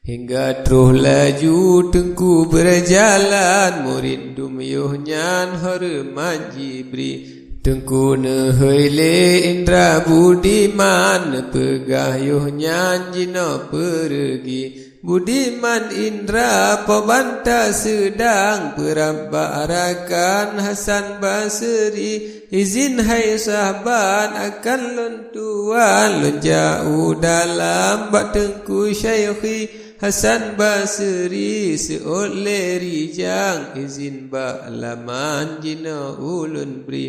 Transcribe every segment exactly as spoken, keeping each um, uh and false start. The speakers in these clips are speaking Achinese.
Hingga troh laju Teungku beureujalan, murit dum yoh nyan horeumat jibri. Teungku neuhôi lé Indra Budiman, neupeugah yoh nyan jinoe peureugi. Budiman Indra, Po Banta Seudang, peurab bak rakan Hasan Basri. Izin hai sahabat akan lôn tuan, lôn jak u dalam bak Teungku Syaikhi Hasan Basri, seuôt lé rijang, izin bak laman jinoe ulôn bri.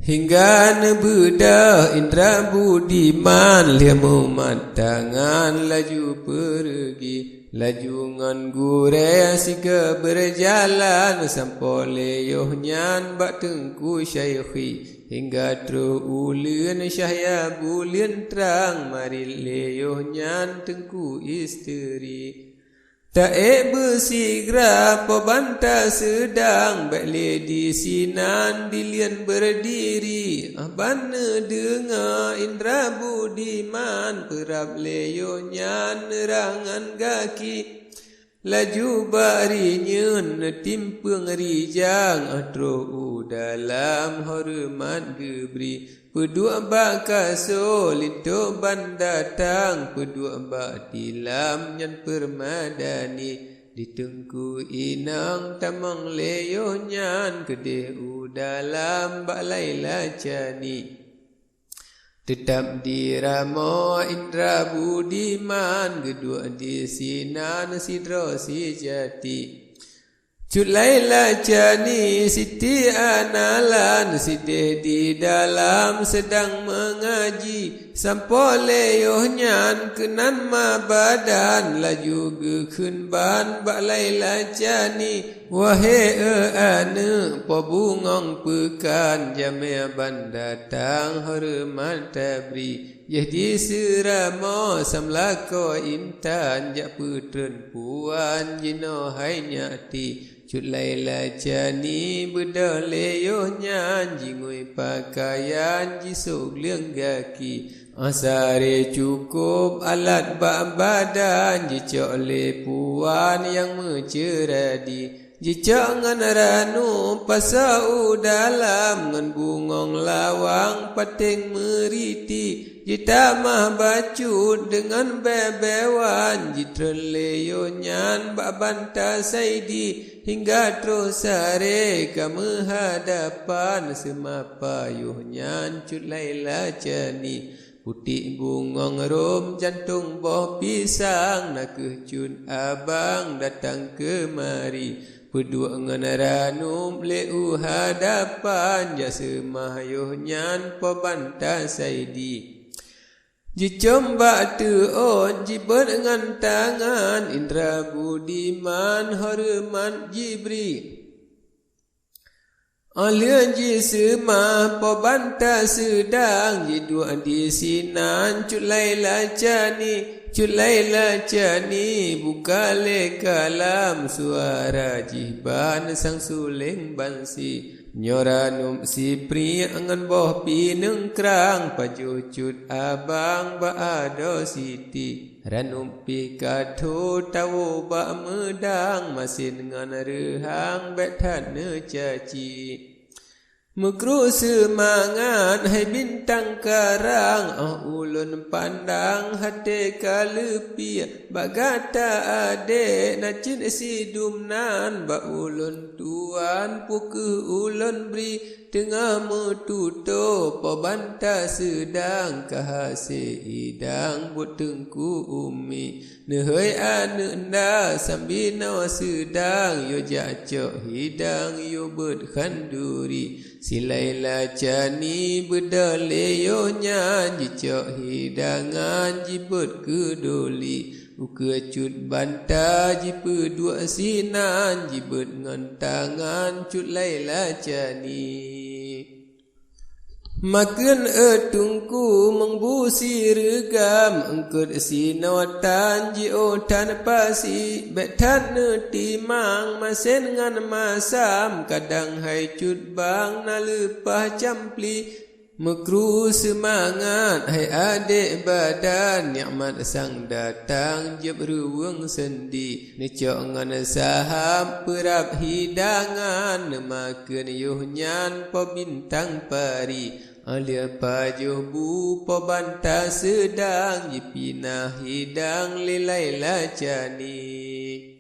Hingga neubeudôh Indra Budiman, lheueh mumat tangan laju peureugi. Laju ngon gurée sigoe beureujalan, sampoe lé yoh nyan bak Teungku Syaikhi. Hingga troh uleuen cahya buleuen trang, marit lé yoh nyan Teungku isteri. Taék beusigra Po Banta Seudang, bék lé disinan dileuen beurdiri. Ah, ban neudeungoe Indra Budiman, peurab lé yoh nyan neurah ngon gaki. Laju bak rinyeun neutimpeueng rijang, ah, troh u dalam horeumat geubri. Peuduek bak kaso linto ban datang, peuduek bak tilam nyan peumadani. Di Teungku inong tamong lé yoh nyan, keudeh u dalam bak Laila Cani. Teutab diramoe Indra Budiman, geuduek disinan sidroe sijati. Cut Laila Cani Siti Analan, sideh di dalam seudang meungaji. Sampoe lé yoh nyan keunan ma badan, laju geukheun ban bak Laila Cani. Wahé e aneuëk, Po Bungong Peukan, jamé ban datang horeumat tabri. Jih di seuramoe samlakoe intan, jak peutreun puan jinoe hai nyak ti. Cut Laila Cani beudôh lé yoh nyan, jingui pakaian jisôk gleueng gaki. Asaré cukôp alat bak badan, jicok lé puan nyang meuceuradi. Jicok ngon ranup pasoe u dalam, ngon bungong lawang paténg meuriti. Jitamah bacut deungon bée-bée wan, jitreun lé yoh nyan bak Banta Saidi. Hingga troh saré ka meuhadapan, seumapa yoh nyan Cut Laila Cani. Putéh bungong rôm, jantông boh pisang, na kheueh cut abang datang keumari. Peuduek ngon ranup lé u hadapan, jak seumah yoh nyan Po Banta Saidi. Jicom bak teuôt, jibeuet ngon tangan, Indra Budiman horeumat jibri. Óh lheueh jiseumah Po Banta Seudang, jiduek disinan Cut Laila Cani. Cut Laila Cani buka lé kalam, suara jih ban sang suléng bansi. Nyoe ranup sipriek ngon boh pineung krang, pajoh cut abang bak adoe siti. Ranup pih ka tho tawoe bak meudang, masen ngon reuhang bék that neucaci. Meukruek seumangat hai bintang karang, óh ulôn pandang até ka leupie. Bak gata adék na cit sidum nan, bak ulôn tuan peu kheueh ulôn bri. Teungoh meututoe Po Banta Seudang, ka hase idang buet Teungku Umi. Neuhôi aneuëk nda, sambi noe seudang, yue jak cok hidang, yue beuet khanduri. Si Laila Cani beudôh lé yoh nyan, jicok hidangan jibeuet keu doli. Ukeue Cut Banta jipeuduek sinan, jibeuet ngon tangan Cut Laila Cani. Makheun e Teungku meung bu sireugam, eungkot sinoe tan jiôh tan pasi, bék that neutimang masen ngon masam, kadang hai cut bang na leupah campli. Meukru seumangat, hai adék badan, nikmat sang datang, jieb reuweueng sendi. Neucok ngon saham peurab hidangan, neumakheun yoh nyan Po Bintang Pari. Óh lheueh pajoh bu Po Banta seudang, jipinah hidang lé Laila Cani.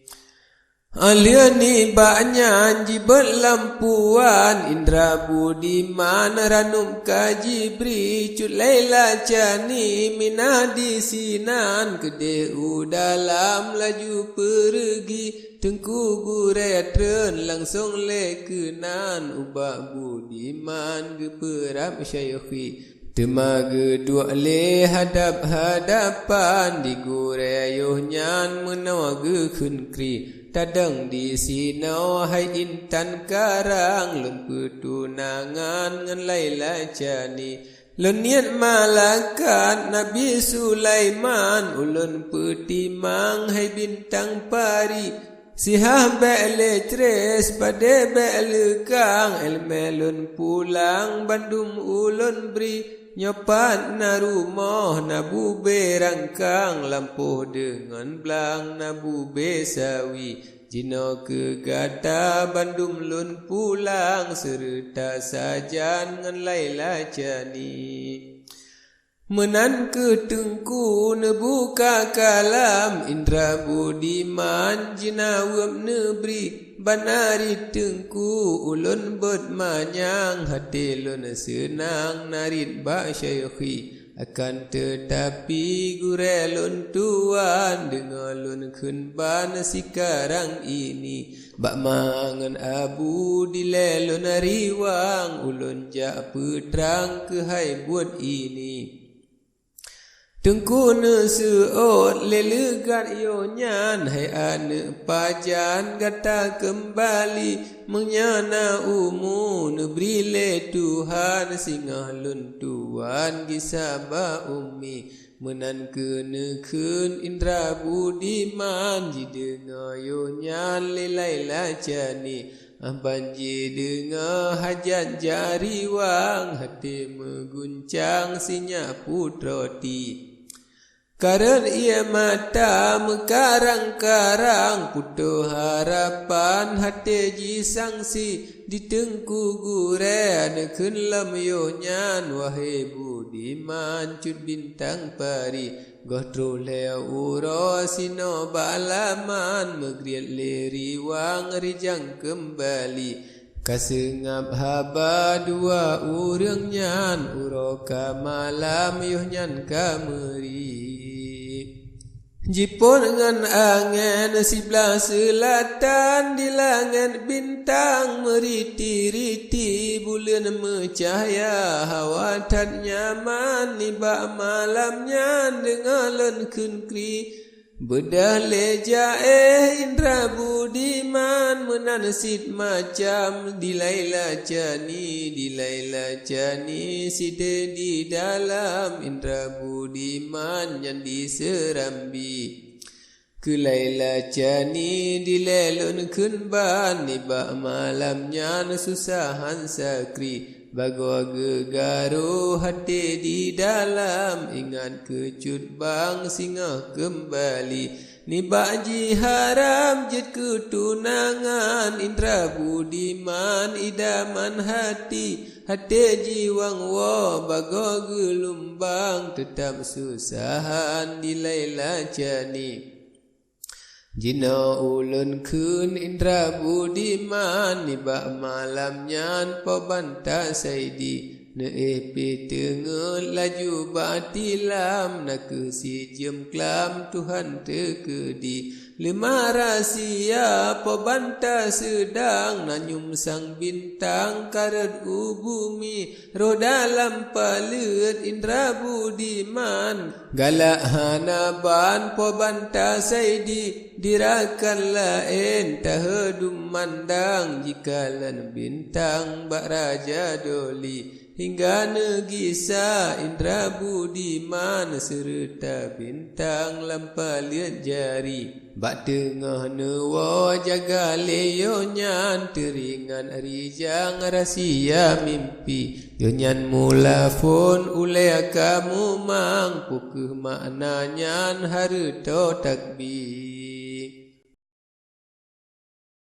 Óh lheueh nibak nyan jibeuet lampuan, Indra Budiman ranup ka jibri. Cut Laila Cani minah disinan, keudeh u dalam laju peureugi. Teungku Gurée treun langsong lé keunan, ubak Budiman geupeurab syayeuhi. Teuma geuduek lé hadab-hadapan, di gurée yoh nyan meunoe geukheun kri. Tadong disinoe hai intan karang, lôn peutunangan ngon Laila Cani. Lôn niet malakat Nabi Sulaiman, ulôn peutimang hai Bintang Pari. Sihah bék lé cres, padé bék leukang, éleumé lôn pulang bandum ulôn bri. Nyoe pat na rumoh, na bubé rangkang, lampôh deungon blang, na bubé sawi. Jinoe keu gata bandum lôn pulang, seureuta sajan ngon Laila Cani. Meunan kheueh Teungku neubuka kalam, Indra Budiman jinaweueb neubri. Bana rit Teungku ulôn beuet manyang, até lôn seunang na rit bak syayeuhi. Akan teutapi gurée lôn tuan, deungoe lôn kheun ban sikarang ini. Bak ma ngon abu dilée lôn riwang, ulôn jak peutrang keuhai buet ini. Teungku neuseuôt lé leugat yoh nyan, hai aneuëk pajan gata keumbali. Meunyoe na umu neubri lé Tuhan, singoh lôn tuan gisa bak umi. Meunan kheueh neukheun Indra Budiman, jideungoe yoh nyan lé Laila Cani. Ban jideungoe hajat jak riwang, até meuguncang sinyak putroe ti. Karot ié mata meukarang-karang, putôh harapan até jisangsi. Di Teungku Gurée neukheun lom yoh nyan, wahé Budiman Cut Bintang Pari. Goh troh lé uroe sinoe bak laman, meugriet lé riwang rijang keumbali. Ka seungab haba dua ureuëng nyan, uroe ka malam yoh nyan ka meuri. Jipot ngon angén siblaih seulatan, di langét bintang meuriti-riti, buleuen meucahya hawa that nyaman. Nibak malam nyan deungoe lôn kheun kri, beudôh lé jaéh Indra Budiman, meunan cit macam di Laila Cani, di Laila Cani sideh di dalam, Indra Budiman nyan di seurambi. Keu Laila Cani dilée lôn kheun ban, nibak malam nyan susah han sakri. Bagoe geugaro até di dalam, ingat keu Cut Bang singoh keumbali. Nibak jiharam jeuet keu tunangan, Indra Budiman idaman hati. Até jiwang woe bagoe geulumbang, teutab susah han di Laila Cani. Jinoe ulôn kheun Indra Budiman, nibak malam nyan Po Banta Saidi. Neuéh pih teungeut laju bak tilam, na kheueh sijeuem klam Tuhan teukeudi. Leumah rahsia Po Banta seudang, na nyum sang bintang ka rhot u bumi. Roh dalam paleuet Indra Budiman, galak hana ban Po Banta Saidi. Di rakan laén taheudum mandang, jikalon bintang bak Raja Doli. Hingga neugisa indra budiman seureuta bintang lam paleuet jari. Bak teungoh neuwoe jaga lé yoh nyan teuringat rijang rahsia mimpi. Yoh nyan mula phon ulée kamoe mang, peu kheueh makna nyan hareutoe takbi.